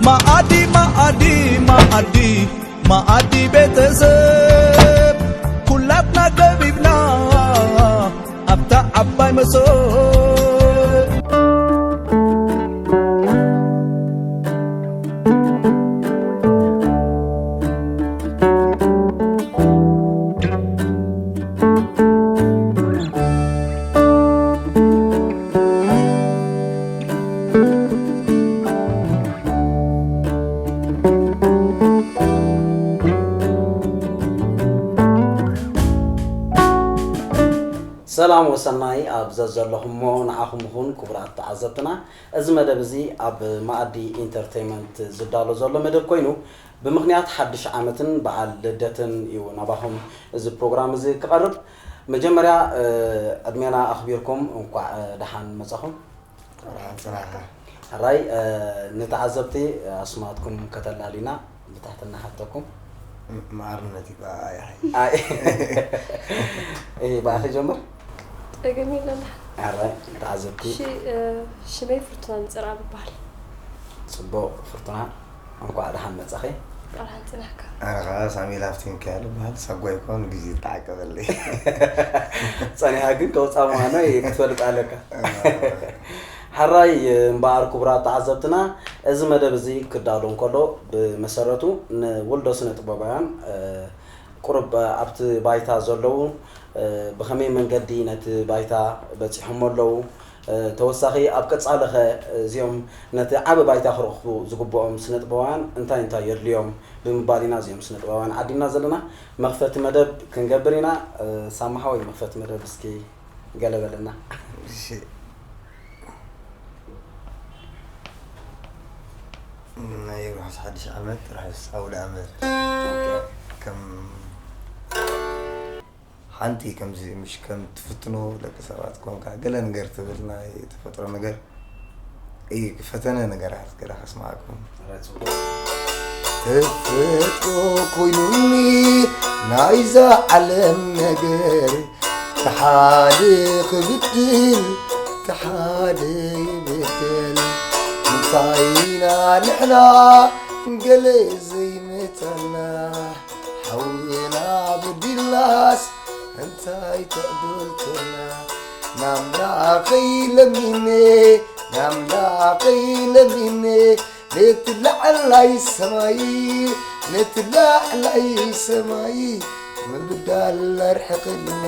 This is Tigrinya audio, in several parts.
መኣዲ መኣዲ መኣዲ መኣዲ ቤተሰብ ኩላትና ከቢብና ኣብታ ዓባይ መሶብ። ሰላም ወሰናይ ኣብ ዘዘለኹሞ ንዓኹም ይኹን ክቡራት ተዓዘብትና። እዚ መደብ እዚ ኣብ መኣዲ ኢንተርቴይመንት ዝዳሎ ዘሎ መደብ ኮይኑ ብምኽንያት ሓድሽ ዓመትን በዓል ልደትን እዩ ናባኹም እዚ ፕሮግራም እዚ ክቐርብ። መጀመርያ ዕድሜና ኣኽቢርኩም እንኳዕ ደሓን መጻኹም። ራን ጽናኻ ሕራይ ንተዓዘብቲ ኣስማትኩም ከተላሊና ብትሕትና ሓተኩም። መኣርነት ይበኣ ያይ ኣይ እይ ብኣኺ ጀምር ጠገም የለና ሕራይ ተዓዘብቲ እሺ ሽመይ ፍርቱና ንፅራ ብበሃል ፅቡቅ ፍርቱና እንኳዕ ደሓን መፀኺ ቃልሃን ፅናካ ኣነ ከዓ ሳሙኤል ሃፍቲም ከያለ በሃል ሳጓ ይኮን ግዜ ተዓቀበለይ ፀኒሓ ግን ከውፃ ምዃኖ ክትፈልጥ ኣለካ ሕራይ እምበኣር ክቡራት ተዓዘብትና እዚ መደብ እዚ ክዳሎ እንከሎ ብመሰረቱ ንውልዶ ስነ ጥበባውያን ቁሩብ ኣብቲ ባይታ ዘለዉ ብኸመይ መንገዲ ነቲ ባይታ በፂሖሞ ኣለዉ ተወሳኺ ኣብ ቀፃሊ ኸ እዚኦም ነቲ ዓቢ ባይታ ክረኽቡ ዝግብኦም ስነ ጥበባውያን እንታይ እንታይ የድልዮም ብምባል ኢና እዚኦም ስነ ጥበባውያን ዓዲምና ዘለና መኽፈቲ መደብ ክንገብር ኢና ሳማሓወይ መኽፈቲ መደብ እስኪ ገለ በለና እሺ ናይ ርሑስ ሓድሽ ዓመት ርሑስ ኣውደ ዓመት ከም ሓንቲ ከምዚ ምሽ ከም ትፍትኖ ደቂ ሰባት ኮንካ ገለ ነገር ትብል ናይ ተፈጥሮ ነገር እዩ ፈተነ ነገራት ገለ ከስማዕኩም ተፈጥሮ ኮይኑኒ ናይዛ ዓለም ነገር ተሓደ ክብድል ተሓደ ይብደል እንታይ ኢና ንሕና ገለ ዘይመተና ሓውና በዲልናስ እንታይ ተዕደልቶና ናምላኸይ ለሚነ ናምላኸይ ለሚነ ነቲ ላዕላይ ሰማይ ነቲ ላዕላይ ሰማይ ምብዳል ኣርሕቕልና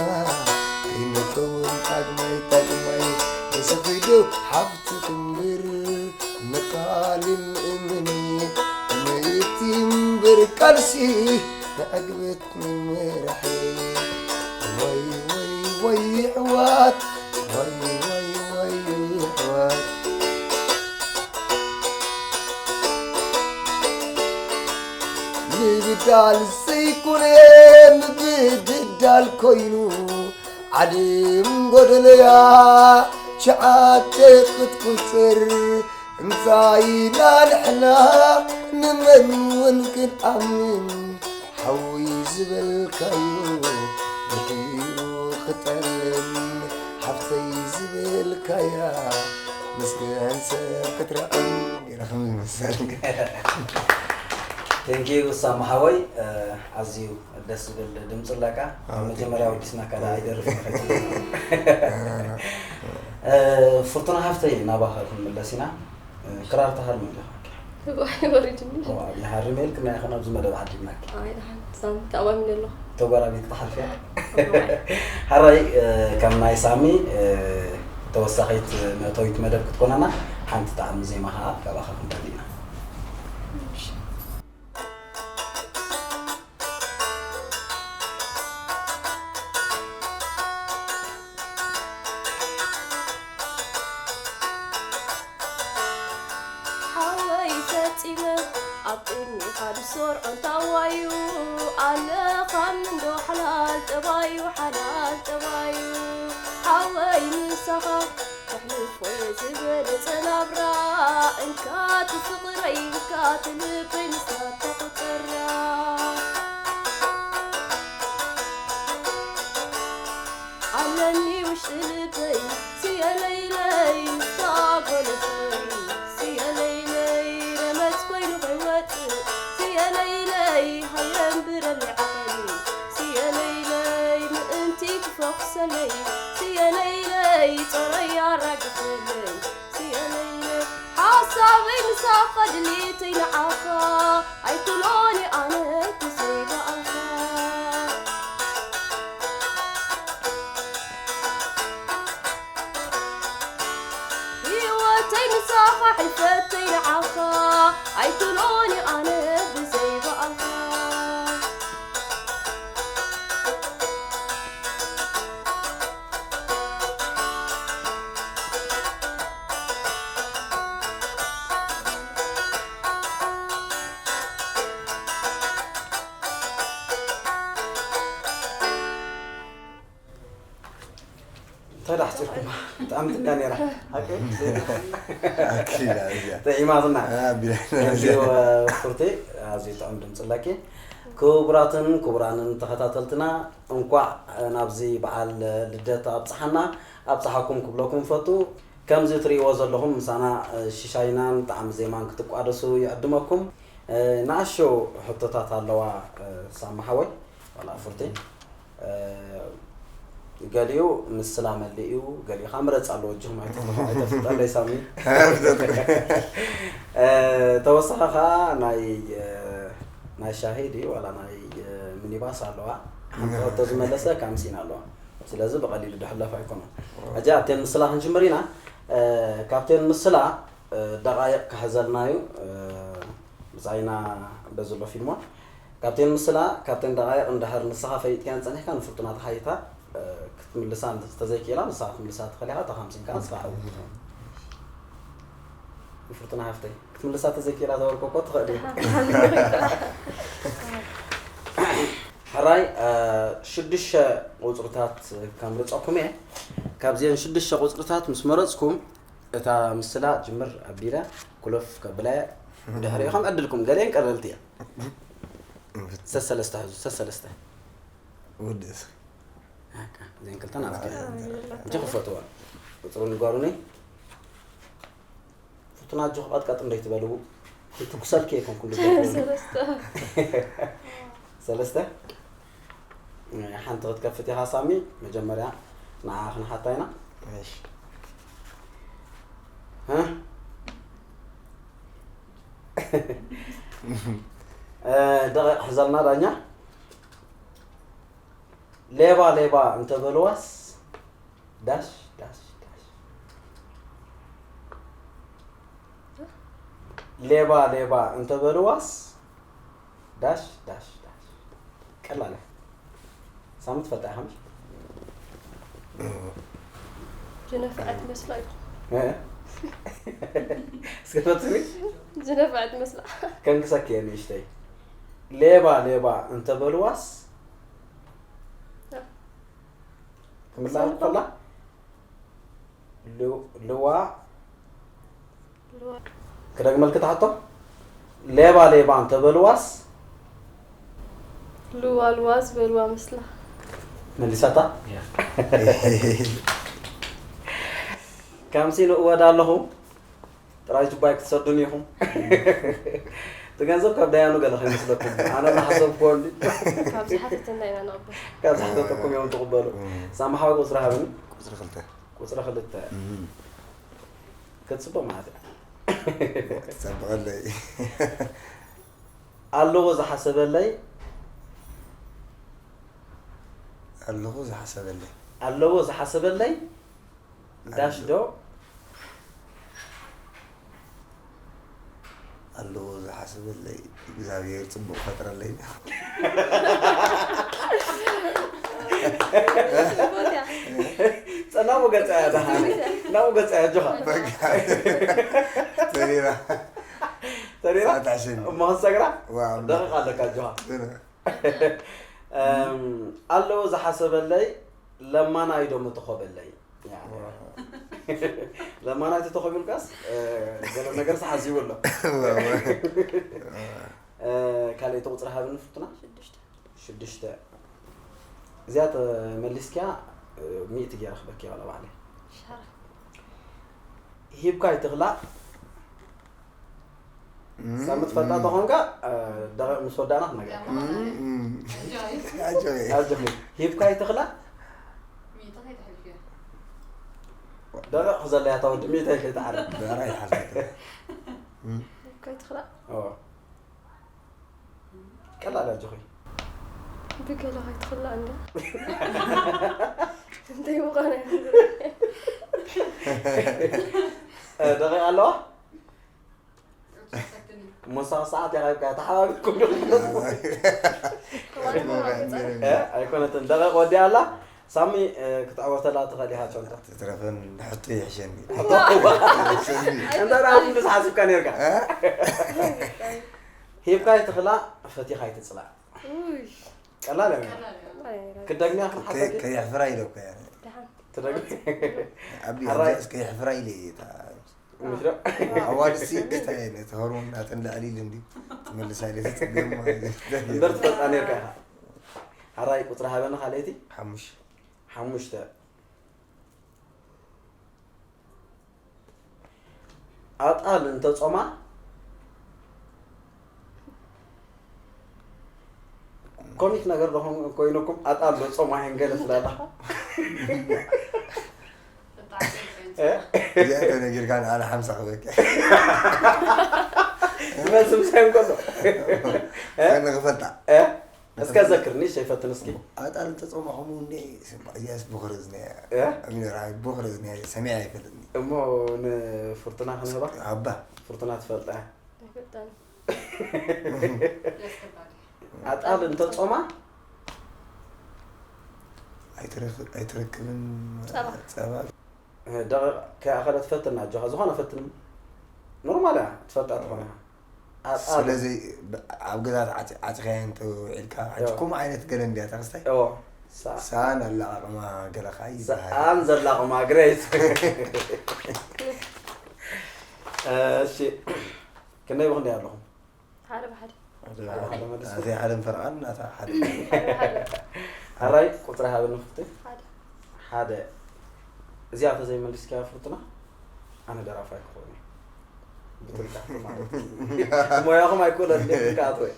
ኣይንኸውን ዳግማይ ዳግማይ ንስኺ ዶ ሓፍቲ ትንብር ንቓልን እምኒ ምእቲ እምበር ቃልሲ ንዕግበት ንምራሕ ወይ ወይ ወይ ኣሕዋት ወይ ወይ ወይ ኣሕዋት ምብዳል ዘይኮነ ምብድዳል ኮይኑ ዓለም ጎደለያ ሸዓተ ክትቁፅር እንታይ ኢና ንሕና ንመን እውን ክንኣምን ሓወይ ዝበልካዮ ድሒሩ ክጠልም ሓፍተይ ዝበልካያ ምስ ገንዘብ ክትረኣም ገይራ ከም ዝመሰል ቴንኪዩ ሳማ ሓወይ ኣዝዩ ደስ ዝብል ድምፂ ኣለካ መጀመርያ ወዲስናካ ዳ ኣይደርፍ ፍርቱና ሃፍተይ ናባኻ ክንምለስ ኢና ክራር ተሃርም ኣለኻ ወሪድኒ ይሃርም የልክና ይኸን ኣብዚ መደብ ዓዲምናኪ ተኣባሚነ ኣለኹ ተጓራቢት ክሓልፍያ ሓራይ ከም ናይ ሳሚ ተወሳኺት መእተዊት መደብ ክትኮነና ሓንቲ ጣዕሚ ዜማ ከዓ ካባኻ ክንደሊ ኢና ሓወይ ፈጺመ ኣብ ቅድሚኻ ዝሰርዖ እንታዋዩ ኣለኻን እንዶ ሓላል ጠባዩ ሓላል ጠባዩ ሓወይ ምሳኻ ተሕልፎ እየ ዝበለጸ ናብራ እንካቲ ፍቕረይ እንካቲ ልበይ ንሳታ ቁጸራ ኣለኒ ውሽጢ ልበይ ስየለይለይ ንሳ ጎነፈይ ስየለይለይ ረመጽ ኮይኑ ጽረይ ኣራግፍለይ ስየለይ ሓሳበይ ምሳኻ ድሌተይ ንዓኻ ኣይኩኖን ኣነ ብዘይ በኣልካ ህይወተይ ምሳኻ ሕልፈተይ ንዓኻ ኣይኩኖን ኣነ ብዘይ በኣልካ እንታይ ዳሕፂርኩማ ብጣዕሚ ጥንያ ነይራ ሓቂ ኣኪላ እዚኣ ጥዒማትና ኣቢላ ሕጂ ፍርቲ ኣዝዩ ጥዑም ድምፂ ኣለኪ ክቡራትን ክቡራንን ተኸታተልትና እንኳዕ ናብዚ በዓል ልደት ኣብፅሓና ኣብፅሓኩም ክብለኩም ፈቱ ከምዚ ትርእይዎ ዘለኹም ምሳና ሽሻይናን ጣዕሚ ዜማን ክትቋደሱ ይዕድመኩም ንኣሽቱ ሕቶታት ኣለዋ ሳማ ሓወይ ዋላ ፍርቲ ገሊኡ ምስላ መሊእ እዩ ገሊኡ ከዓ ምረፅ ኣለዎ እጅኹም ኣይተፍልጠለይ ሳሚ ተወሳኺ ከዓ ናይ ናይ ሻሂ ድዩ ዋላ ናይ ሚኒባስ ኣለዋ ሓንቲ ሕቶ ዝመለሰ ካምሲን ኣለዋ ስለዚ ብቐሊሉ ድሕለፍ ኣይኮነን ሕጂ ኣብቴን ምስላ ክንጅምር ኢና ካብቴን ምስላ ደቓይቕ ክሕዘልና እዩ ብዛይና በዝሎ ፊልሞን ካብቴን ምስላ ካብተን ደቓይቕ እንድሕር ንስኻ ፈሊጥካያን ጸኒሕካ ንፍርቱና ተሓይታ ክትምልሳ እንተዘይክኢላ ንስኻ ክትምልሳ ትኽእል ኢኻ እታ ካምሲን ከኣ ንስኻ ዓው ክትኾን ንፍርቱና ሃፍተይ ክትምልሳ ተዘይክኢላ ተበርኮ እኮ ትኽእል እዩ ሕራይ ሽዱሽተ ቁፅርታት ከምርፀኩም እየ ካብዚአን ሽዱሽተ ቁፅርታት ምስ መረፅኩም እታ ምስላ ጅምር ኣቢለ ኩለፍ ከብላ እየ ድሕሪኡ ከም ዕድልኩም ገሊአን ቀለልቲ እየን ሰሰለስተ ሕዙ ሰሰለስተ ውድእ እስኪ በቃ እዚአን ክልተ ናትኪ እጂ ክፈትዋ ቁፅሩ ንገሩኒ ፍቱና እጆ ክቐጥቀጥ እንደይትበልው ክትኩሰልኪ ኣይኮንኩ ሰለስተ ሓንቲ ክትከፍት ኢኻ ሳሚ መጀመርያ ንዓ ክንሓታ ኢና ደቂቕ ሕዘልና ዳኛ ሌባ ሌባ እንተበልዋስ ዳሽ ዳሽ ዳሽ ሌባ ሌባ እንተበልዋስ ዳሽ ዳሽ ዳሽ ቀላል ሳምንት ፈጣ ሓምሽ ዝነፍዐት መስላ እዩ እስከፈትኒ ዝነፍዐት መስላ ከንክሰክ እየ ንእሽተይ ሌባ ሌባ እንተበልዋስ ክምላእ ኮላ ልዋ ክደግመልኪ ትሓቶ ሌባ ሌባ እንተበልዋስ ልዋ ልዋ ዝበልዋ ምስላ መሊሳታ ከምሲ ንእወድ ኣለኹ ጥራይ ጅባይ ክትሰዱን ኢኹም እቲ ገንዘብ ካብ ዳያኑ ገለ ከይመስለኩም ኣነ እናሓሰብኩዎ እንዲ ካብ ዝሓተተና ኢና ንቕበል ካብ ዝሓተተኩም እዮም ትቕበሉ ሳምሓዊ ቁፅሪ ሃብኒ ቁፅሪ ክልተ ቁፅሪ ክልተ ክትፅቡቕ ማለት እያ ትፀብቐለይ ኣለዎ ዝሓሰበለይ ኣለኹ ዝሓሰበለይ ኣለዎ ዝሓሰበለይ ዳሽ ዶ ኣለዎ ዝሓሰበለይ እግዚኣብሔር ፅቡቅ ፈጥረለይ ጸናሙ ገጻ እያ ደሓን ናሙ ገጻ እያ ኣጆኻ ተሪራ ተሪራ ሳታሽን እሞ ክሰግራ ዋው ደቂቕ ኣለካ ኣጆኻ ኣለዎ ዝሓሰበለይ ለማናይ ዶ ምትኾበለይ ለማናይ ተተኾቢልካስ ገለ ነገር ተሓሲቡ ኣሎ ካልኣይቲ ቁፅሪ ሃብኒ ፍቱና ሽዱሽተ እዚኣ ተመሊስኪያ ሚእቲ ገይረ ክበኪ ዋላ ባዕለይ ሂብካ ይትኽላእ ሳምንት ፈልጣ ተኾንካ ደቂቕ ምስ ወዳእና ክነገርካ ኣጆኺ ሂብካ ይትኽላእ ደቂቕ ዘለያ ተወዲ ሚእታይ ከይትዓርፍ። ብዕራይ ሓልፈት ከይትኽላእ ኦ። ቀላል ኣጆኺ። ብገለ ከይትኽላእ እንደ እንታይ ምዃነ እ፣ ደቂቕ ኣለዋ? ሞሳቕ ሰዓት ኢኻ ኢልካ ተሓባቢርኩም ዶ? እ፣ ኣይኮነትን። ደቂቕ ወዲኣ ኣላ። ሳሚ፣ እ፣ ክትዕወተላ ትኽእል ኢኻ ጸንቶ። ትትረፈን ሕቶ ይሕሸኒ እንተ ደኣ ክንድስ ሓሲብካ ኔርካ። ሂብካ ኣይትኽላእ፣ ፈቲኻ ኣይትጽላእ። ውይ ቀላል እዮም። ክደግምያ ክትሓተኪ? ከየሕፍራ ኢለካ እያ ደሓን ትደግም? ኣቢ ሕራይ። ኣብዚኣስ ከየሕፍራ ኢለ እየ እታ ምሽ ዶ? ኣዋድሲ ክስታይ ነቲ ሆርሞን ናተን ልዕል ኢሉ እንዲ ትመልሳ ኢለ ትፅገም ማለት እዩ። እምበር ትፈልጣ ኔርካ ኢኻ። ሕራይ ቁፅሪ ሃበኒ ካልኣይቲ። ሓሙሽ ሓሙሽተ። ኣጣል እንተጾማ ኮሚክ ነገር ዶ ኮይንኩም ኣጣል ዶ ጾማ ይንገለ ስላላ እዚኣ ተነጊርካ ንኣነ ሓምሳ ክበኪ ዝበል ስምሳይ እንከሎ ከነ ክፈልጣ እስከ ዘክርኒ ሸይፈትን እስኪ ኣጣል እንተጾማኹም እንዴ እዚኣስ ብኽሪ ዝነያ እ? ኣሚኖራ ብኽሪ ዝነያ ሰሚዓ ኣይፈልጥኒ እሞ ንፍርቱና ክንህባ ኣባ ፍርቱና ትፈልጣ ኣይፈልጣን ኣጣል እንተጾማ ኣይትረክ- ኣይትረክብን ጸባ። ጸባ ደቂቕ ከይኣኸለ ትፈትና ኣጆኻ ዝኾነ ፈትን ኖርማል እያ ትፈልጣ ትኾነ ኣጣል ስለዚ ብ- ኣብ ገዛ ዓፂ- ዓፂኻዮ እንተውዒልካ ሕጂ ከምኡ ዓይነት ገለ እንድያ ተክስታይ እዎ ሳ- ሰኣን ኣላቃቅማ ገለካ ይበሃል ሰኣን ዘላቕማ ግሬት እሺ ክንደይ ብክንደይ ኣለኹም ሓደ ብሓደ ሓደ መልስ። ኣቲ ሓደን ፈርቓን ናታ ሓደ ሕራይ ቁፅሪ ሃበኒ ክፍቲ ሓደ ሓደ እዚኣ ተዘይመሊስካያ ፍርቱና ኣነ ደራፋይ ክኸውን እየ ብጥንቃቄ ማለት እዩ ሞያኹም ኣይክእለን ክኣትወ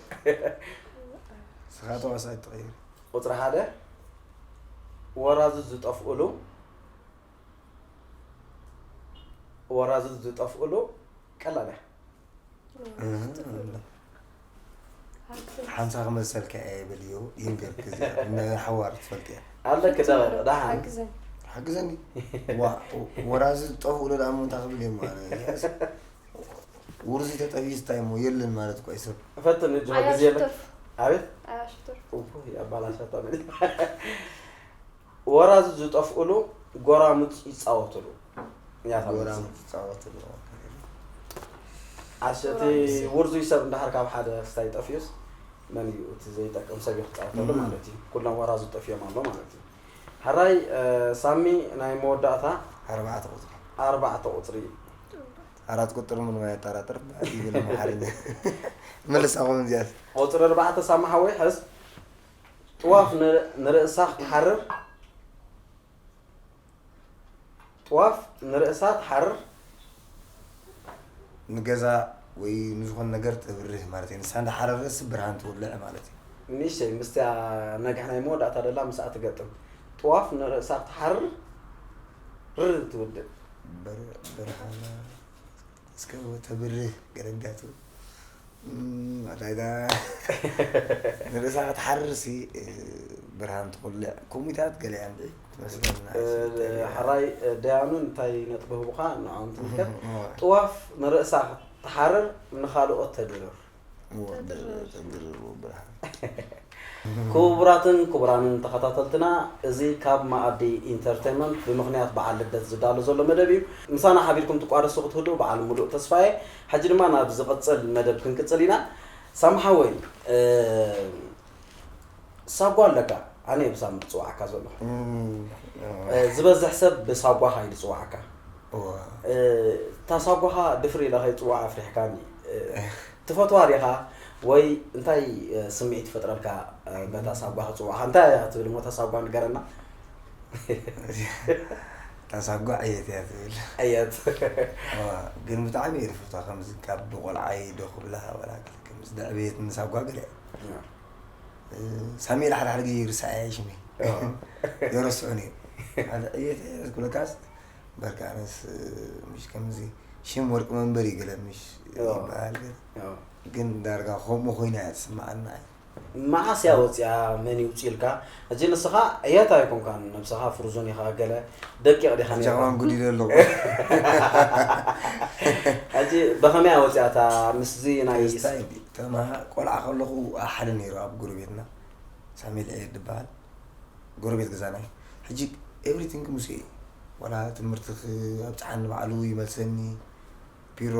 ስኻ ተዋሳይ ትቐይር ቁፅሪ ሓደ ወራዙት ዝጠፍኡሉ ወራዙት ዝጠፍኡሉ ቀላል እያ ሓምሳ ክመሰልካ እየ ይብል እዩ ይንገር ግዜ ንሓዋር ትፈልጥ እያ ኣለክ ደቂቕ ደሓን ሓግዘን ሓግዘኒ ዋ ወራዚ ዝጠፍኡ ዶ ደኣ ምንታ ክብል እየ ማለት ውርዚ ተጠፊስ እንታይ እሞ የለን ማለት እኮ ይሰብ ፈትን እጅ ኣያ ግዜ የለ ሽተርፍ ኣቤት ኣያ ሽተርፍ ያባላሻታ ወራዙት ዝጠፍኡሉ ጎራሙፅ ይፃወቱሉ ያታ ጎራም ትፃወትሉ ኣሸቲ ውርዙይ ሰብ እንዳሓር ካብ ሓደ ክስታይ ጠፊኡስ መን እዩ እቲ ዘይጠቅም ሰብ እዩ ክፃወተሉ ማለት እዩ ኩሎም ወራዙት ጠፊኦም ኣሎ ማለት እዩ ሕራይ ሳሚ ናይ መወዳእታ ኣርባዕተ ቁፅሪ ኣርባዕተ ቁፅሪ እዩ ኣራት ቁጥር ምንም ኣየጠራጥር ይብል መሓርኛ መልሳኹም እዚኣት ቁፅሪ ኣርባዕተ ሳሚ ሓወይ ሕዝ ጥዋፍ ን- ንርእሳ ክትሓርር ጥዋፍ ንርእሳ ትሓርር ንገዛ ወይ ንዝኾነ ነገር ተብርህ ማለት እዩ ንሳ እንዳሓረረስ ብርሃን ትውልዕ ማለት እዩ ንእሽተይ ምስቲያ ነግሕ ናይ መወዳእታ ደላ ምስኣ ትገጥም ጥዋፍ ንርእሳ ክትሓርር ርር ትውድእ ብር- ብርሃና እስከ ተብርህ ገለንዳቱ ኣዳይዳ ንርእሳ ክትሓርር ሲ ብርሃን ትኹልዕ ኮሚታት ገለ እያ እንዲ ትመስለና ሕራይ ደያኑ እንታይ ነጥቢ ህቡኻ ንዖም ትምልከት ጥዋፍ ንርእሳ ክትሓርር ንኻልኦት ተድርር ተድርር ብርሃን ክቡራትን ክቡራንን ተኸታተልትና እዚ ካብ መኣዲ ኢንተርቴንመንት ብምኽንያት በዓል ልደት ዝዳሎ ዘሎ መደብ እዩ ምሳና ሓቢርኩም ትቋደሱ ክትህሉ በዓል ሙሉእ ተስፋየ ሓጂ ድማ ናብ ዝቕፅል መደብ ክንቅፅል ኢና ሳምሓወይ ሳጓ ኣለካ ኣነ ብሳም ዝፅዋዕካ ዘለኹ ዝበዝሕ ሰብ ብሳጓኻ እዩ ዝፅዋዕካ እታ ሳጓኻ ድፍር ኢለ ከይፅዋዕ ኣፍሪሕካኒ ትፈትዋ ዲኻ ወይ እንታይ ስምዒት ይፈጥረልካ በታ ሳጓ ክፅዋዕኻ እንታይ እያ ትብል ሞ እታ ሳጓ ንገረና እታ ሳጓ ዕየት እያ ትብል ዕየት ግን ብጣዕሚ እየ ዝፈትዋ ከምዚ ካብ ብቆልዓይ ዶ ክብላ ወላ ከምዚ ዕብየት ንሳጓ ገለ ሳሜል ሓደ ሓደ ግዜ ይርሳዕ እያ ሽመይ የረስዑን እዩ ሓደ ዕየት እየ ዝብለካስ በርካነስ ምሽ ከምዚ ሽም ወርቂ መንበር ይገለ ምሽ ኦ። ይበሃል ግን ኦ። ግን ዳርጋ ከምኡ ኮይና እያ ትስምዓና። መዓስ እያ ወፂኣ? መን ይውፅልካ? ሕጂ ንስኻ ዕየት ኣይኮንካን፣ ነብስኻ ፍርዙን ኢኻ። ገለ ደቂቕ ዲኻ ነርካ? ጃማን ጉዲለ ኣለኹ። ሕጂ ብኸመይ እያ ወፂኣታ? ምስዚ ናይ ስታይ ተማ ቆልዓ ከለኹ ሓደ ነይሩ ኣብ ጎረቤትና ሳሜል ዕየት ዝበሃል ጎረቤት ገዛና እዩ። ሕጂ ኤቭሪቲንግ ሙሴ እዩ። ዋላ ትምህርቲ ኣብፅሓኒ ባዕሉ ይመልሰኒ። ፒሮ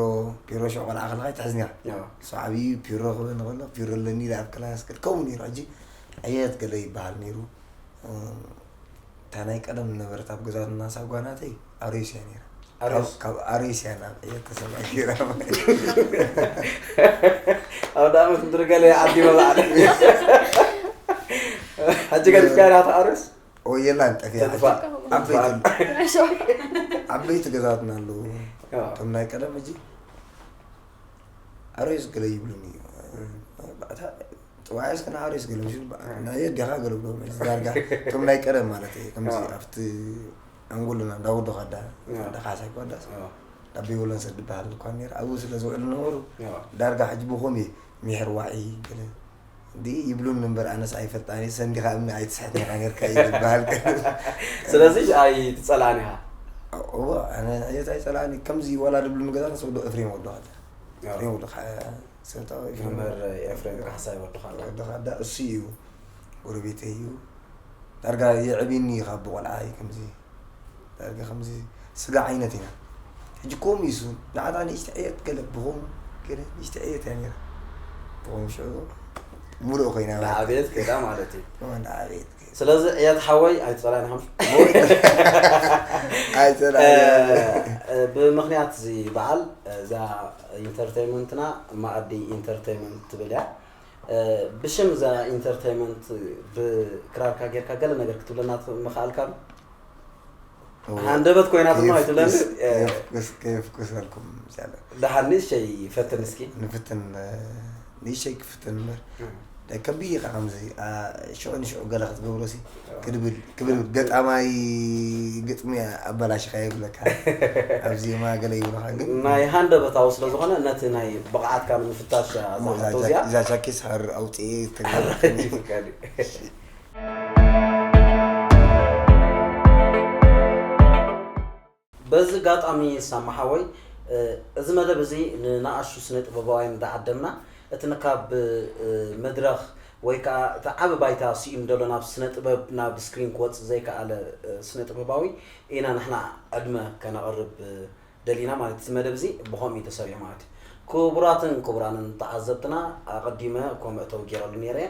ፒሮ ሽዑ ቆልዓ ከለካ ይትሕዝኒ ኢኻ። ያው። እሱ ዓብዩ ፒሮ ክብል ንኸሎ ፒሮ ኣለኒ ኢለ ኣብ ክላስ ክድ ከምኡ ነይሩ። ሕጂ ዕየት ገለ ይበሃል ነይሩ። እም፣ እታ ናይ ቀደም ነበረት ኣብ ገዛትና ሳጓናተይ ኣሬስ እያ ነይራ። ኣሬስ? ካብ- ካብ ኣሬስ እያ ናብ ዕየት ተሰምዐ ገይራ። ኣብ ዳኣመት ምድሪ ገለ ዓዲ መባዕል። ሕጂ ገዲፍካ ኢኻ ትኣርስ? ወየላን ጠፊኣ። ተጥፋእ። ዓበይቲ ዓበይቲ ገዛትና ኣለዉ። ያው። እቶም ናይ ቀደም ሕጂ ኣሬስ ገለ ይብሉኒ እዩ። ባእታ ጥዋዕስ ከነ ኣሬስ ገለ ምሽ ንዕየት ዲኻ ገለ ብሎ ዳርጋ እቶም ናይ ቀደም ማለት እዩ። ከምዚ ያው። ኣብቲ ኣንጎልና እንዳወዶ ካዳ ያው። ዳኻሳይ ኳዳስ ያው። ዳቤ ወለን ሰድ በሃል እኳ ነይሩ ኣብኡ ስለ ዝውዕሉ ነበሩ። ያው። ዳርጋ ሕጂ ብኸም እዩ ምሕር ዋዒ ገለ እንዲ ይብሉን እምበር ኣነስ ኣይፈልጣን እየ። ሰንዲኻ እምኒ ኣይትስሕት ኔኻ ኔርካ እዩ ዝበሃል። ስለዚ ኣይትፀላእን ኢኻ። እዎ ኣነ ዕየት ኣይፀላእን። ከምዚ ዋላ ድብሉ ንገዛ ንሰውዶ እፍሬም ወዶ ካዳ ያው። እፍሬም ወዶ ካ- ሰብታዊ እፍሬም መምህር ኤፍሬም ካሕሳይ ወዲ ካዳ። ወዲ ካዳ እሱ እዩ ጎረቤተይ እዩ። ዳርጋ የዕብኒ ካብ ብቆልዓ እዩ ከምዚ ዳርጋ ከምዚ ስጋ ዓይነት ኢና። ሕጂ ከምኡ እዩ እሱ ንዓታ ንእሽተ ዕየት ገለ ብኸም ገለ ንእሽተ ዕየት እያ ነይራ። ብኸም ሽዑ ሙሉእ ኮይና ንዓብየት ከይዳ ማለት እዩ። ንዓብየት ስለዚ ዕየት ሓወይ ኣይትፀላእን ኢኻ። ኣይፀላ እ፣ ብምኽንያት እዚ በዓል እዛ ኢንተርቴይመንትና ማኣዲ ኢንተርቴይመንት ትብል እያ። እ፣ ብሽም እዛ ኢንተርቴይመንት ብክራርካ ጌርካ ገለ ነገር ክትብለና ምኽኣልካ ዶ? ሃንደበት ኮይና ድማ ኣይትብለኒ። እ፣ ከየፍኩሰልኩም ሻለ ደሓን ንእሽተይ ፈትን እስኪ። ንፍትን ንእሽተይ ክፍትን እምበር እ። ከቢድ ኢኻ ከምዚ አ፣ ሽዑ ንሽዑ ገለ ክትገብሮ ሲ ክድብል ክብል ገጣማይ ግጥሚ ኣበላሽኻ ይብለካ። ኣብ ዜማ ገለ ይብለካ ግን ናይ ሃንደበታዊ ስለ ዝኾነ ነቲ ናይ ብቕዓትካ ንምፍታሽ እዛ ሕቶ እዚኣ እዛ ቻኪስ ሃር ኣውፅኤ ተግባር ይፍቀድ እዩ። በዚ ኣጋጣሚ ሳማ ሓወይ፣ እ፣ እዚ መደብ እዚ ንንኣሽቱ ስነ ጥበባውያን እንዳዓደምና እቲ ንካብ እ፣ መድረኽ ወይ ከዓ እቲ ዓቢ ባይታ ስኢኑ ዘሎ ናብ ስነ ጥበብ ናብ ስክሪን ክወፅእ ዘይከኣለ እ፣ ስነ ጥበባዊ ኢና ንሕና ዕድመ ከነቕርብ እ፣ ደሊና ማለት እቲ መደብ እዚ ብኸምኡ እዩ ተሰሪዑ ማለት እዩ። ክቡራትን ክቡራንን ተዓዘብትና ኣቐዲመ እኮ መእተዊ ገይረሉ ነይረ እየ።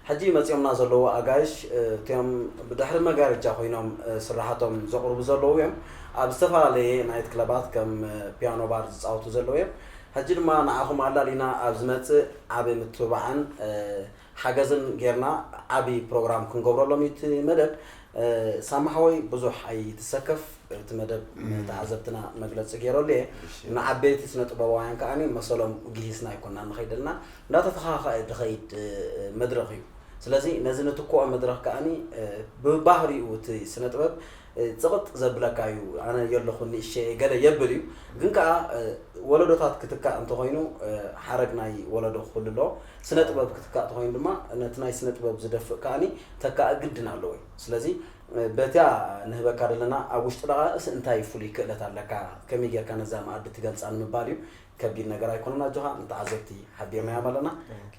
ሕጂ መፂኦምና ዘለዉ ኣጋይሽ እ፣ እቲኦም ብድሕሪ መጋረጃ ኮይኖም እ፣ ስራሓቶም ዘቕርቡ ዘለዉ እዮም። ኣብ ዝተፈላለየ ናይት ክለባት ከም እ፣ ፒያኖ ባር ዝፃወቱ ዘለዉ እዮም። ሕጂ ድማ ንዓኹም ኣላሊና ኣብ ዝመፅእ ዓቢ ምትብባዕን እ፣ ሓገዝን ጌርና ዓቢ ፕሮግራም ክንገብረሎም እዩ እቲ መደብ። እ፣ ሳማ ሓወይ ብዙሕ ኣይትሰከፍ፣ እቲ መደብ ንተዓዘብትና መግለፂ ገይረሉ እየ። ንዓበይቲ ስነ ጥበባውያን ከዓኒ መሰሎም ግሂስና ኣይኮና ንኸይድ ኣለና፣ እንዳተተኻኸአ ዝኸይድ እ፣ መድረኽ እዩ። ስለዚ ነዚ ንትክኦ መድረኽ ከዓኒ እ፣ ብባህሪኡ እቲ ስነ ጥበብ እ፣ ፅቕጥ ዘብለካ እዩ። ኣነ የለኹ ንእሸ ገለ የብል እዩ። ግን ከዓ እ፣ ወለዶታት ክትካእ እንተኾይኑ እ፣ ሓረግ ናይ ወለዶ ክህሉ ኣለዎ። ስነ ጥበብ ክትካእ እንተኾይኑ ድማ ነቲ ናይ ስነ ጥበብ ዝደፍእ ከዓኒ ተካእ ግድን ኣለዎ እዩ። ስለዚ እ፣ በቲያ ንህበካ ዘለና ኣብ ውሽጢ ደቓቕስ እንታይ ፍሉይ ክእለት ኣለካ፣ ከመይ ጌርካ ነዛ መኣዲ ትገልፃ ንምባል እዩ። ከቢድ ነገር ኣይኮነን። ኣጆኻ ንተዓዘብቲ ሓቢርናዮም ኣለና።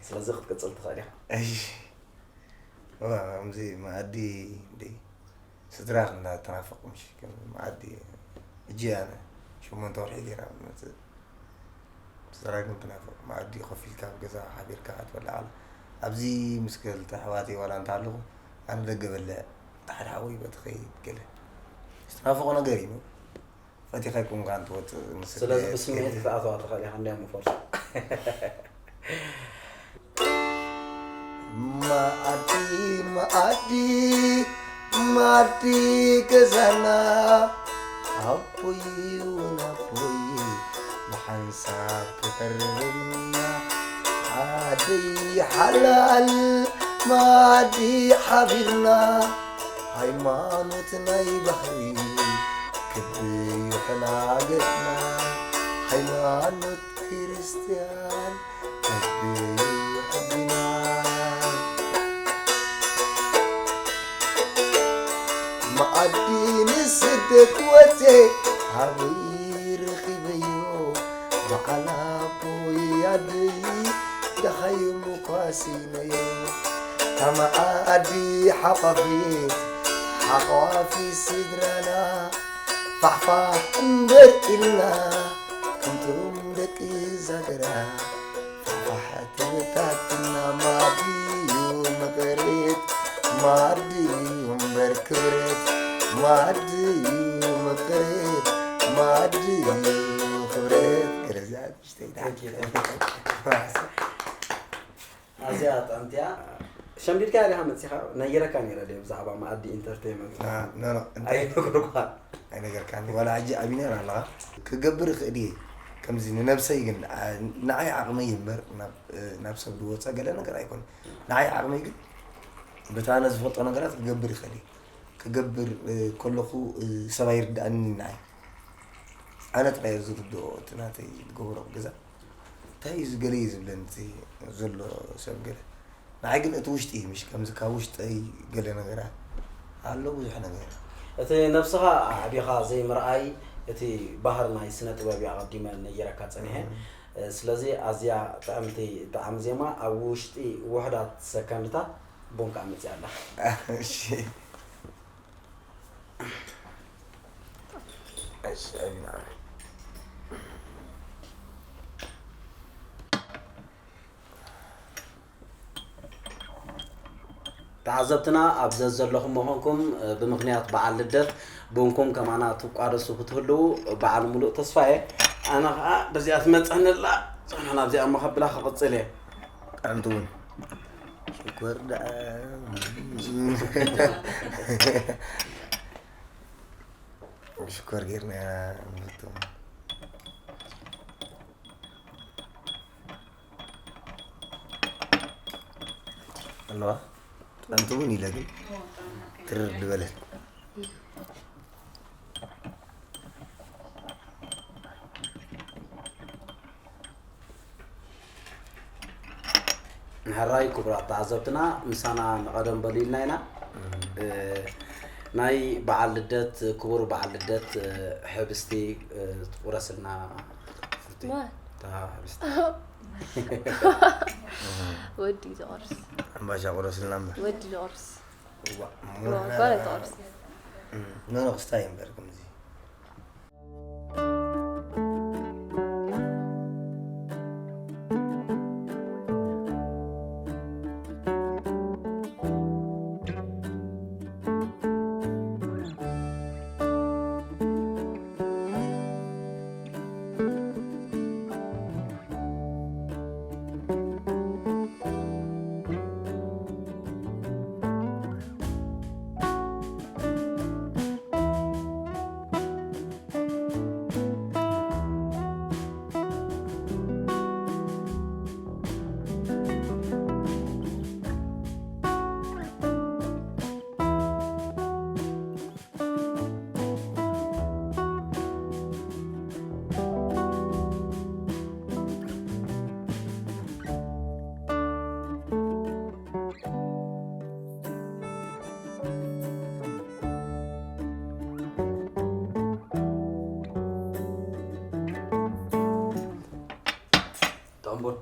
ስለዚ ክትቅፅል ትኽእል ኢኻ። እሺ ወላ ከምዚ መኣዲ እንደ ስድራ ክንዳ ተናፈቕ ምሽ ከም መኣዲ ሕጂ ኣነ ሸሞንተ ወርሒ ገይራ መፅእ ስድራ ግን ትናፈቕ መኣዲ ኮፍ ኢልካ ኣብ ገዛ ሓቢርካ ክትበልዕ ከላ ኣብዚ ምስ ክልተ ኣሕዋተይ ዋላ እንተሃለኹ ኣነ ደገ በልዕ ታሕቲ ሓወይ በቲ ከይድ ገለ ዝትናፈቖ ነገር እዩ ፈቲኻ ይኮንካ እንትወፅእ ስለዚ ብስምዒት ክትኣትዋ ትኽእል ኢኻ እንዲያ ምፈርሶ መኣዲ መኣዲ መኣዲ ገዛና ኣቦይ እውን ኣቦይ ብሓንሳብ ክቐርብና ኣደይ ሓላል መኣዲ ሓቢርና ሃይማኖት ናይ ባህሪ ልቢ እዩ ሕና ገጽና፣ ሃይማኖት ክርስትያን ልቢ እዩ ሕድና። መኣዲ ንስደት ወጼ፣ ሃበይ ረኺበዮ፣ በዓል ኣቦይ ኣደይ፣ ደሃዮም ኳሲነዮ። ካብ መኣዲ ሓቋፊት፣ ሓቋፊት ስድራና፣ ፋሕፋሕ እምበር ኢልና፣ ከምቶም ደቂ ዛገራ። ፋሕፋሕ ትብታትና፣ ማዕድዩ ምቕሬት፣ ማዕድዩ እምበር ክብሬት፣ ማዕድዩ ምቕሬት፣ ማዕድዩ ክብሬት። ገለዚያ ንእሽተይ ኣዝያ ጥዕምቲ እያ። ሸምዲድካ ዲኻ መጺኻ? ነጊረካ ነይረ ድየ ብዛዕባ መኣዲ ኢንተርቴይመንት? ኖ፣ ኖ፣ እንታይ? ኣይነገርኳን። ኣይነገርካኒ። ዋላ ሕጂ ኣብ ዩኒየን ኣለኻ? ክገብር ይኽእል እየ። ከምዚ ንነብሰይ ግን፣ ኣ-፣ ንዓይ ዓቕመይ እምበር ናብ፣ እ፣ ናብ ሰብ ዝወጸ ገለ ነገር ኣይኮነን። ንዓይ ዓቕመይ ግን በቲ ኣነ ዝፈልጦ ነገራት ክገብር ይኽእል እየ። ክገብር፣ እ፣ ከለኹ፣ እ፣ ሰብ ኣይርድኣንን ንዓይ። ኣነ ጥራይ እየ ዝርድኦ እቲ ናተይ ዝገብሮ ገዛ። እንታይ እዩ እዚ ገለ እዩ ዝብለኒ እቲ ዘሎ ሰብ ገለ። ንዓይ ግን እቲ ውሽጢ እዩ፣ ምሽ ከምዚ ካብ ውሽጠይ ገለ ነገራት ኣሎ፣ ብዙሕ ነገር። እቲ ነብስኻ ኣዕቢኻ ዘይምርኣይ፣ እቲ ባህሪ ናይ ስነ ጥበብ እዩ ኣቐዲመ ነጊረካ ጸኒሐ። እም። ስለዚ ኣዝያ ጥዕምቲ ጣዕሚ ዜማ ኣብ ውሽጢ ውሑዳት ሰከንድታት ቡን ከኣ መጺኣ ኣላ። እሺ። እሺ፣ ኣቢና። ተዓዘብትና ኣብ ዘዘለኹም ምዃንኩም፣ እ፣ ብምኽንያት በዓል ልደት ቡንኩም ከማና ትቋደሱ ክትህልዉ በዓል ሙሉእ ተስፋ እየ። ኣነ ኸኣ በዚኣ ትመጸኒ ኣላ፣ ንሕና ኣብዚኣ እሞ ከብላ ክቕጽል እየ። ጥዕምቲ እውን። ሽኮር ደኣ። ሽኮር ጌርና ኢና ንፍቶ። ኣለዋ። ጥዕምቲ እውን ኢለ ግን ትርር ዝበለት። ሕራይ ክቡራት ተዓዘብትና፣ ምሳና ንቐደም በሉ ኢልና ኢና። እም። እ፣ ናይ በዓል ልደት፣ ክቡር በዓል ልደት፣ እ፣ ሕብስቲ፣ እ፣ ትቑረስልና ፍርቲ። ዋይ። እታ ሕብስቲ። ወዲ ዝቑርስ። ሕምባሻ ቁረስልና እምበር። ወዲ ዝቑርስ። እዋ፣ እሞ ጓል ንሕና ኣይትቑርስ። እም፣ ኖ፣ ኖ፣ ክስታይ እምበር ከምዚ። ጥዑም ቡን።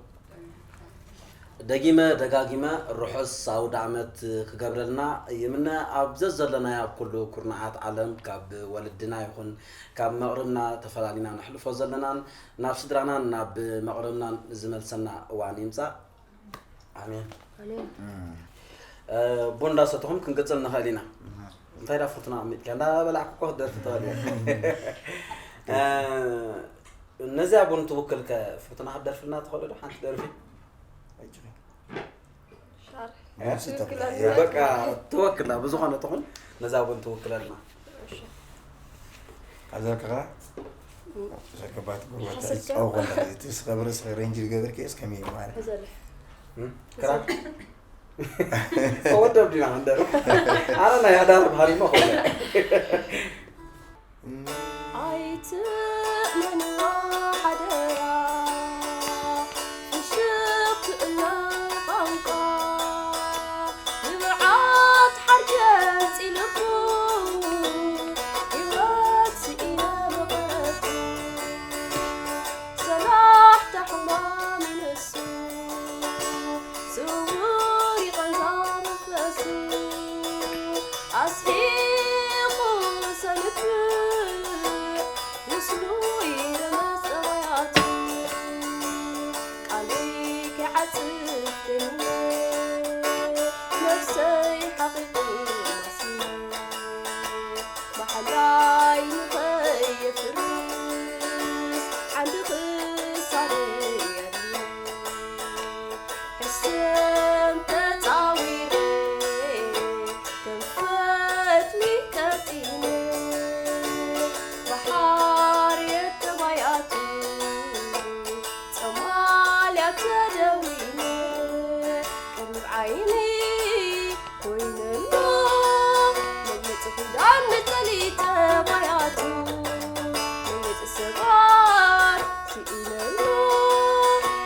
ደጊመ ደጋጊመ ርሑስ ኣውደ ዓመት ክገብረልና ይምነ። ኣብ ዘዘለናዮ ኣብ ኩሉ ኩርናዓት ዓለም ካብ ወለድና ይኹን ካብ መቕርብና ተፈላሊና ነሕልፎ ዘለናን ናብ ስድራናን ናብ መቕርብናን ዝመልሰና እዋን ይምጻእ። ኣሜን። ኣሜን። እም። እ፣ ቡን እንዳሰተኹም ክንቅጽል ንኽእል ኢና። እም። እንታይ ዳ ፍርቱና ኣሚጥካ? እንዳበላዕኩ እኮ ክትደርፊ ትኽእል ኢኻ። እ፣ ነዚኣ ቡን ትውክል ከ ፍርቱና ክትደርፍልና ትኽእሉ ዶ? ሓንቲ ደርፊ? ኣይችልም። ሻር። ቡን ስተኹላ። ትውክል። በቃ ትወክላ፣ ብዝኾነ ትኹን ነዛ ቡን ትውክለልና። እሺ። ኣዘርክኻ? እም። ዘገባት ጎባታ ሓሰብካ? ይጻወኹ ኣለኻ። እቲ ስኸብረ ስኸ ሬንጅ ዝገበርክስ ከመይ እዩ ማለት? ሕዘለ። እም? ክራ? ሕዘለ። ወደብ ዲና እንደሩ። ኣነ ናይ ኣዳር ባህሪ እሞ ኾነ። ኣይትእመንዎ ሓደራ፣ ፍሽኽ ትእሎ ቋንቋ፣ ንብዓት ሓርገጽ ኢልኩ፣ ህይወት ስኢነ መቐረቱ፣ ሰላሕታ ሕማም ይነሱ፣ ስውር ይቐንዛ መንፈሱ፣ ኣስሒቑ ሰንፍ ምስሉ ይረመጽ ጠባያቱ፣ ቃለይ ከይዓጽፍ ደሚነ፣ ነፍሰይ ሓቒቑ ማሲነ፣ ማሕላይ ንኸየፍርስ፣ ዓንዲ ክሳደይ ኣድነ። ሕሰም ተጻዊረ፣ ከም ፈትሊ ቀጢነ፣ ብሓርየት ጠባያቱ፣ ጸማልያ ተደዊነ፣ ቅርብ ዓይኒ ኮይነሉ፣ መግለጺ ኪዳን መጸሊ ጠባያቱ፣ መግለጺ ሰባት ስኢነሉ፣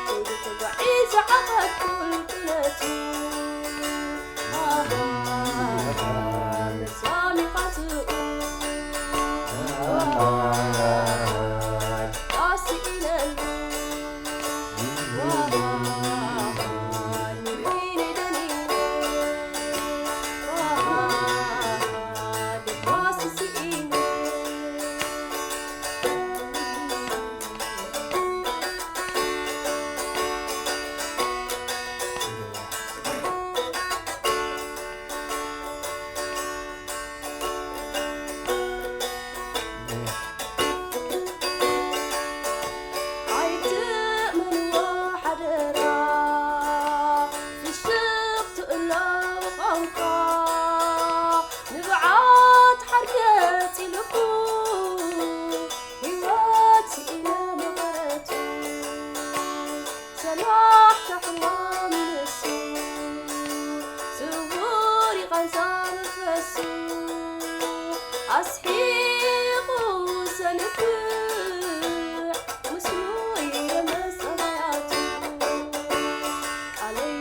ከይዱ ተጓዒዙ ዓቐብ ቁልቁለቱ። ኣሃ፣ መሳሚኻቱ። ኣሃ፣ ኣስኢነሉ። ኣይትእመንዎ ሓደራ፣ ፍሽኽ ትእሎ ቋንቋ፣ ንብዓት ሓርገጽ ኢልኩ፣ ህይወት ስኢነ መቐረቱ፣ ሰላሕታ ሕማም ይነሱ፣ ስውር ይቓንዛ መንፈሱ፣ ኣስሒቑ ሰንፍ ምስሉ ይረመጽ ጠባያቱ፣ ቃለይ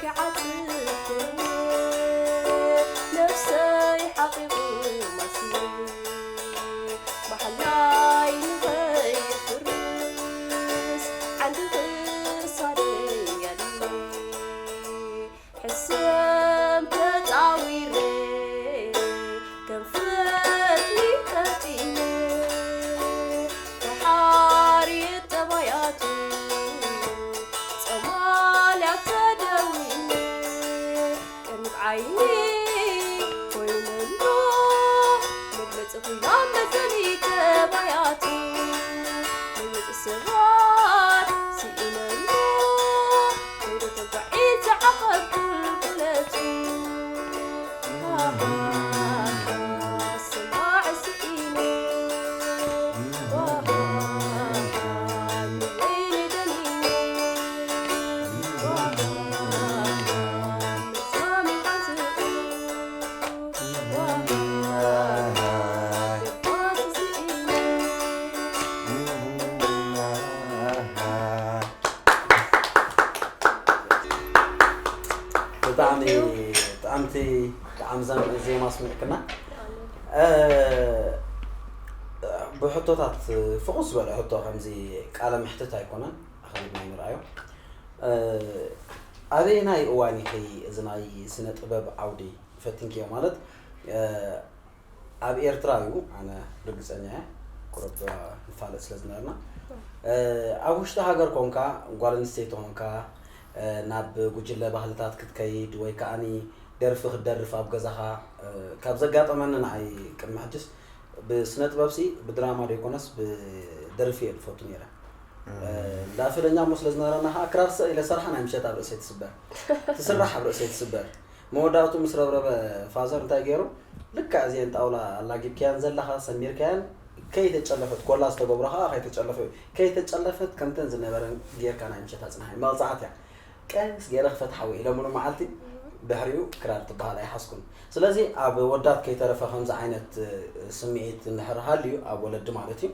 ክዓጽፍ ነፍሰይ ሓቒቑ ማሲሉ፣ ማሕላይ ንኸየፍርስ ዓንዲ ክሳደይ ኣድነ። ሕሰም ተጻዊረ ከም ፈትሊ ቀጢነ፣ ብሓርየት ጠባያቱ ጸማልያ ተደዊነ፣ ቅርብ ዓይኒ ኮይነሉ፣ መግለጺ ኲናት መሰሊ ጠባያቱ፣ መግለጺ ሰባት ስኢነሉ፣ ከይዱ ተጓዒዙ ዓቐብ ቁልቁለቱ። ኣሃ፣ ስማዕ ስኢነ፣ ወሃ፣ ንበይነይ ደኒነ፣ ወሃ፣ መሳሚዕ ሓንስኡ፣ ወሃ፣ ደባሲ ስኢነ። ብጣዕሚ ጥዕምቲ፣ ጥዓም ዘም-፣ ዜማ ኣስሚዕክና። እ፣ ብሕቶታት ፍኹስ ዝበለ ሕቶ፣ ከምዚ ቃለ መሕትት ኣይኮነን፣ ኣኽሊልና ይንርኣዮ። እ፣ ኣበየናይ እዋን ኢኺ እዚ ናይ ስነ ጥበብ ዓውዲ ፈቲንክዮ? ማለት፣ እ፣ ኣብ ኤርትራ እዩ፣ ኣነ ርግጸኛ እየ፣ ቁሩብ ንፋለጥ ስለ ዝነበርና። እ፣ ኣብ ውሽጢ ሃገር ኮንካ፣ ጓል ኣንስተይቲ ኮንካ፣ እ፣ ናብ ጉጅለ ባህልታት ክትከይድ ወይ ከኣኒ ደርፊ ክትደርፍ ኣብ ገዛኻ፣ እ፣ ካብ ዘጋጠመኒ ንዓይ ቅድሚ ሕጅስ ብስነ ጥበብሲ ብድራማ ዘይኮነስ ብደርፊ እየ ዝፈቱ ነይረ። እ፣ እንዳ ፊደኛ እሞ ስለ ዝነበረና ኸዓ ክራር ስቕ ኢለ ሰርሓ ናይ ምሸት ኣብ ርእሰይ ትስበር። ትስራሕ ኣብ ርእሰይ ትስበር። መወዳእቱ ምስ ረብረበ ፋዘር እንታይ ገይሩ? ልክዕ እዚአን ጣውላ ኣላጊብካያን ዘለኻ ሰሚርካያን ከይተጨለፈት፣ ኮላ ዝተገብሮ ኸዓ ከይተጨለፈ፣ ከይተጨለፈት ከምተን ዝነበረን ጌርካ ናይ ምሸት ኣጽንሓ። መቕጻዕቲ እያ። ቀስ ገይረ ክፈትሓ ወይ ኢሎምሉ መዓልቲ ድሕሪኡ ክራር ትበሃል ኣይሓዝኩን። ስለዚ ኣብ ወዳት ከይተረፈ ከምዚ ዓይነት ስምዒት እንድሕር ሃልዩ ኣብ ወለዲ ማለት እዩ፣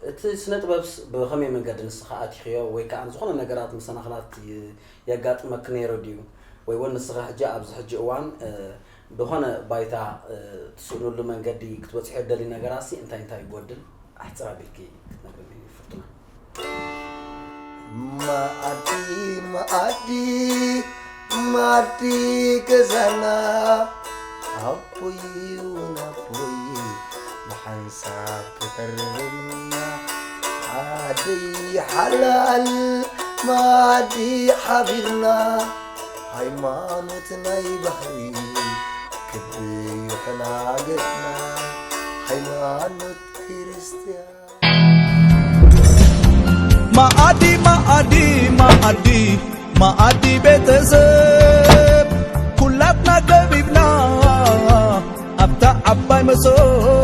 እቲ ስነ ጥበብስ ብኸመይ መንገዲ ንስኻ ኣቲኽዮ ወይ ከዓ ዝኾነ ነገራት መሰናኽላት የጋጥመክ ነይሩ ድዩ? ወይ እውን ንስኻ ሕጂ ኣብዚ ሕጂ እዋን ዝኾነ ባይታ ትስእኑሉ መንገዲ ክትበፅሑ እደሊ ነገራሲ እንታይ እንታይ ይጎድል? ኣሕፅር ኣቢልኪ ክትነግርኒ ፍርቱና። መኣዲ መኣዲ መኣዲ ገዛና ኣቦይ እውን ኣቦይ ብሓንሳብ ክቐርብና ኣደይ ሓላል መኣዲ ሓቢርና ሃይማኖት ናይ ባህሪ ክቢ ይሕናገጥና ሃይማኖት ክርስትያን ማኣዲ ማኣዲ ማኣዲ ማኣዲ ቤተሰብ ኩላትና ከቢብና ኣብታ ዓባይ መሶብ